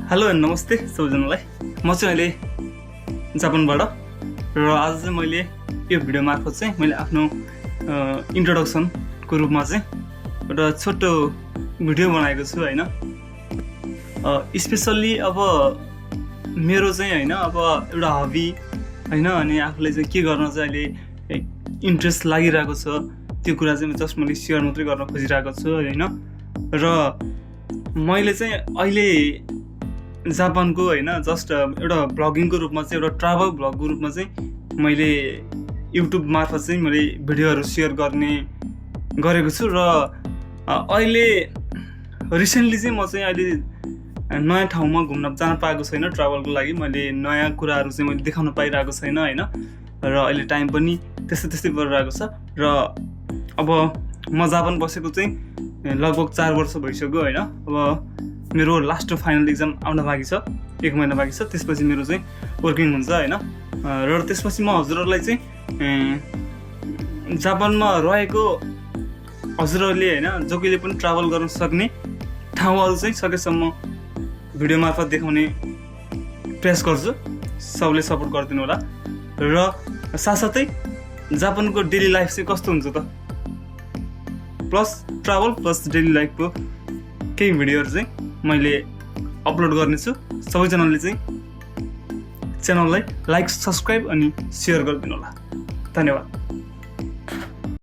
Hello नमस्ते सबैजनालाई। म चाहिँ अहिले जापानबाट र आज चाहिँ मैले यो भिडियो मार्फत चाहिँ मैले आफ्नो इन्ट्रोडक्सनको रूपमा चाहिँ एउटा छोटो भिडियो बनाएको छु हैन। स्पेसल्ली अब मेरो चाहिँ हैन अब एउटा हबी हैन, अनि आफूले चाहिँ के गर्न चाहिँ अहिले इन्ट्रेस्ट लागिरहेको छ त्यो कुरा चाहिँ जस्ट मैले सेयर मात्रै गर्न खोजिरहेको छु हैन। र मैले चाहिँ अहिले जापानको हैन जस्ट एउटा ब्लगिङको रूपमा चाहिँ एउटा ट्राभल ब्लगको रूपमा चाहिँ मैले युट्युब मार्फत चाहिँ मैले भिडियोहरू सेयर गरेको छु। र अहिले रिसेन्टली चाहिँ म चाहिँ अहिले नयाँ ठाउँमा घुम्न जान पाएको छैन। ट्राभलको लागि मैले नयाँ कुराहरू चाहिँ मैले देखाउन पाइरहेको छैन हैन। र अहिले टाइम पनि त्यस्तै परिरहेको छ। र अब म जापान बसेको चाहिँ लगभग 4 वर्ष भइसक्यो हैन। अब मेरो लास्ट फाइनल एक्जाम आउन बाँकी छ, 1 महिना बाँकी छ, त्यसपछि मेरो चाहिँ वर्किङ हुन्छ हैन। र त्यसपछि म हजुरहरूलाई चाहिँ जापानमा रहेको हजुरहरूले हैन जो कहिले पनि ट्राभल गर्न सक्ने ठाउँहरू चाहिँ सकेसम्म भिडियो मार्फत देखाउने प्रयास गर्छु। सबले सपोर्ट गरिदिनु होला। र साथसाथै जापानको डेली लाइफ चाहिँ कस्तो हुन्छ त, प्लस ट्राभल प्लस डेली लाइफको केही भिडियोहरू चाहिँ मैले अपलोड गर्नेछु। सबैजनाले चाहिँ च्यानललाई लाइक, सब्सक्राइब अनि सेयर गरिदिनु होला। धन्यवाद।